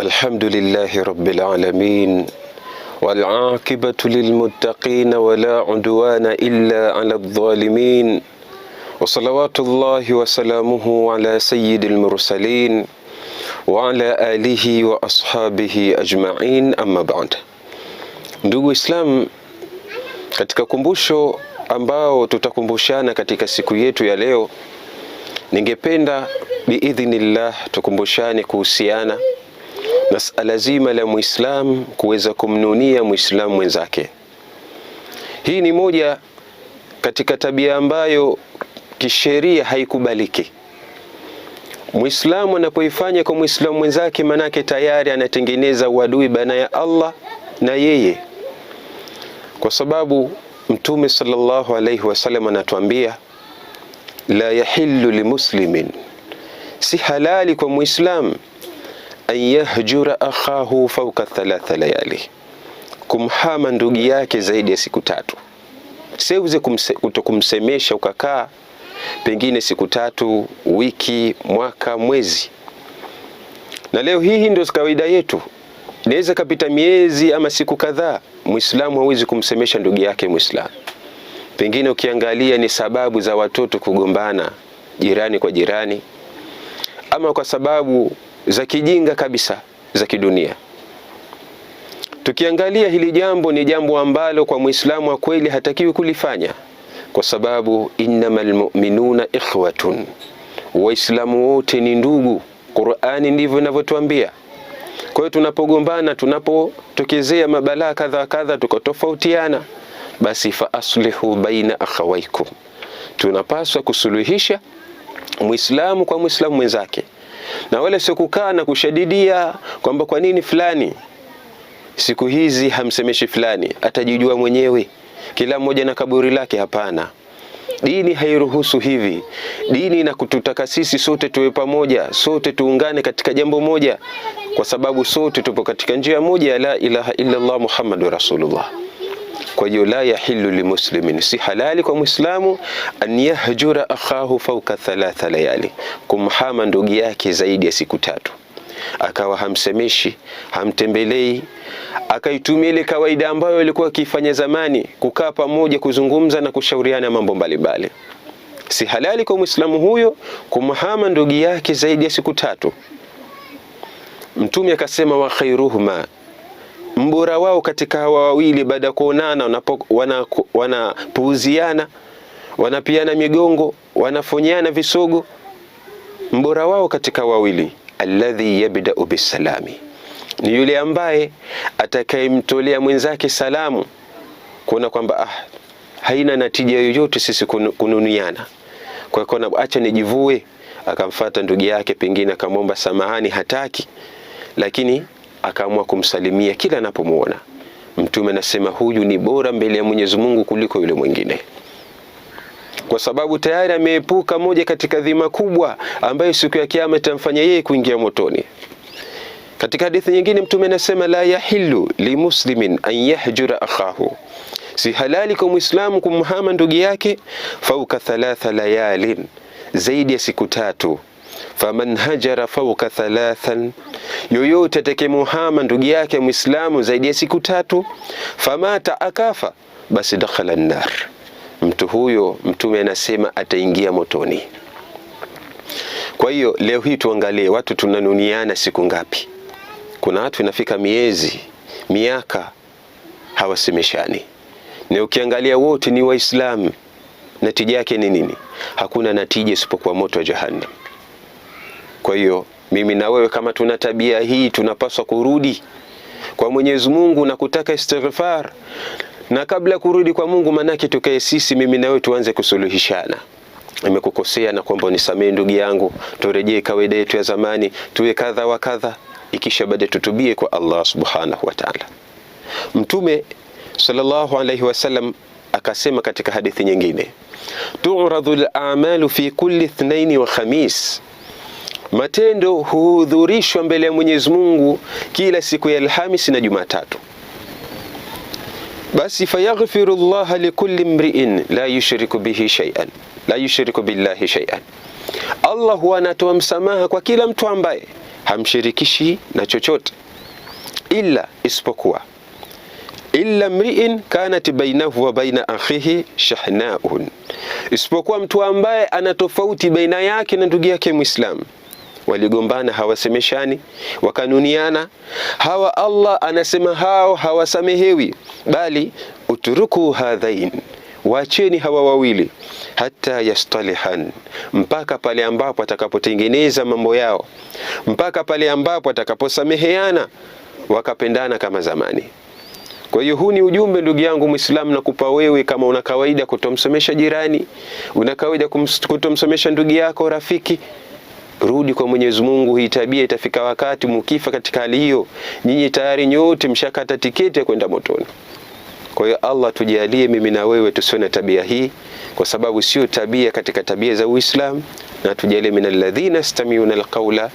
Alhamdulillahi rabbil alamin wal aqibatu lil muttaqin wala udwana illa ala dhalimin wa salawatullahi wa salamuhu ala sayyidil mursalin wa ala alihi wa ashabihi ajma'in, amma ba'd. Ndugu Islam, katika kumbusho ambao tutakumbushana katika siku yetu ya leo, ningependa biidhnillah tukumbushane kuhusiana na suala zima la Muislam kuweza kumnunia Muislamu mwenzake. Hii ni moja katika tabia ambayo kisheria haikubaliki. Muislamu anapoifanya kwa Muislamu mwenzake, manake tayari anatengeneza uadui baina ya Allah na yeye, kwa sababu Mtume sallallahu alayhi wasallam anatuambia, la yahillu limuslimin, si halali kwa Muislam, an yahjura akhahu fawqa thalatha layali, kumhama ndugu yake zaidi ya siku tatu. Seuze kutokumsemesha ukakaa pengine siku tatu, wiki, mwaka, mwezi. Na leo hii ndio kawaida yetu, inaweza kapita miezi ama siku kadhaa, Muislamu hawezi kumsemesha ndugu yake Muislamu. Pengine ukiangalia ni sababu za watoto kugombana jirani kwa jirani, ama kwa sababu za kijinga kabisa za kidunia. Tukiangalia hili jambo ni jambo ambalo kwa Muislamu wa kweli hatakiwi kulifanya, kwa sababu innamal mu'minuna ikhwatun, Waislamu wote ni ndugu. Qur'ani ndivyo inavyotuambia. Kwa hiyo tunapogombana, tunapotokezea mabalaa kadha kadha, tukotofautiana, basi fa aslihu baina akhawaikum, tunapaswa kusuluhisha Muislamu kwa Muislamu mwenzake, na wala sio kukaa na kushadidia kwamba kwa nini fulani siku hizi hamsemeshi fulani, atajijua mwenyewe, kila mmoja na kaburi lake. Hapana, dini hairuhusu hivi. Dini inakututaka sisi sote tuwe pamoja, sote tuungane katika jambo moja, kwa sababu sote tupo katika njia moja ya la ilaha illa Allah Muhammadu Rasulullah. Kwa hiyo la yahillu limuslimin, si halali kwa Muislamu an yahjura akhahu fawqa thalatha layali, kumhama ndugu yake zaidi ya siku tatu, akawa hamsemeshi, hamtembelei, akaitumia ile kawaida ambayo alikuwa akifanya zamani, kukaa pamoja, kuzungumza na kushauriana mambo mbalimbali. Si halali kwa Muislamu huyo kumhama ndugu yake zaidi ya siku tatu. Mtume akasema, wa khairuhuma, mbora wao katika hawa wawili, baada ya kuonana wanapuuziana, wanapiana migongo, wanafonyeana visogo, mbora wao katika wawili, alladhi yabda'u bisalami, ni yule ambaye atakayemtolea mwenzake salamu, kuona kwamba haina natija yoyote sisi kununiana, kwa hiyo acha nijivue. Akamfata ndugu yake, pengine akamwomba samahani, hataki, lakini akaamua kumsalimia kila anapomuona. Mtume anasema huyu ni bora mbele ya Mwenyezi Mungu kuliko yule mwingine, kwa sababu tayari ameepuka moja katika dhima kubwa ambayo siku ya Kiyama itamfanya yeye kuingia motoni. Katika hadithi nyingine Mtume anasema la yahillu limuslimin an yahjura akhahu, si halali kwa Muislamu kumhama ndugu yake fauka thalatha layalin, zaidi ya siku tatu. Faman hajara fauka thalathan, yoyote atakayemuhama ndugu yake Muislamu zaidi ya siku tatu, famata, akafa, basi dakhala an-nar, mtu huyo Mtume anasema ataingia motoni. Kwa hiyo leo hii tuangalie watu tunanuniana siku ngapi? Kuna watu inafika miezi, miaka hawasemeshani, na ukiangalia wote ni Waislamu. Natija yake ni nini? Hakuna natija isipokuwa moto wa Jahannam. Kwa hiyo mimi na wewe kama tuna tabia hii, tunapaswa kurudi kwa Mwenyezi Mungu na kutaka istighfar, na kabla kurudi kwa Mungu, manake tukae sisi, mimi na wewe, tuanze kusuluhishana. Nimekukosea na kwamba unisamee ndugu yangu, turejee kawaida yetu ya zamani, tuwe kadha wa kadha, ikisha baadaye tutubie kwa Allah subhanahu wa ta'ala. Mtume sallallahu alayhi wasallam akasema katika hadithi nyingine, tu'radhu al-a'malu fi kulli ithnaini wa khamis, matendo huhudhurishwa mbele ya Mwenyezi Mungu kila siku ya Alhamisi na Jumatatu. Basi fayaghfiru llaha likulli mri'in la yushriku bihi shay'an, la yushriku billahi shay'an, Allah huwa anatoa msamaha kwa kila mtu ambaye hamshirikishi na chochote, illa, isipokuwa illa mri'in kanat bainahu wa baina akhihi shahnaun, isipokuwa mtu ambaye ana tofauti baina yake na ndugu yake Muislamu, waligombana, hawasemeshani, wakanuniana. Hawa Allah anasema hao hawasamehewi, bali uturuku hadhain, waacheni hawa wawili, hata yastalihan, mpaka pale ambapo atakapotengeneza mambo yao, mpaka pale ambapo atakaposameheana wakapendana kama zamani. Kwa hiyo huu ni ujumbe ndugu yangu Muislamu, nakupa wewe, kama una kawaida kutomsomesha jirani, una kawaida kutomsomesha ndugu yako, rafiki, rudi kwa Mwenyezi Mungu. Hii tabia itafika wakati mukifa katika hali hiyo, nyinyi tayari nyote mshakata tiketi ya kwenda motoni. Kwa hiyo Allah tujalie mimi na wewe tusiwe na tabia hii, kwa sababu sio tabia katika tabia za Uislamu, na tujalie minalladhina yastami'una alqawla.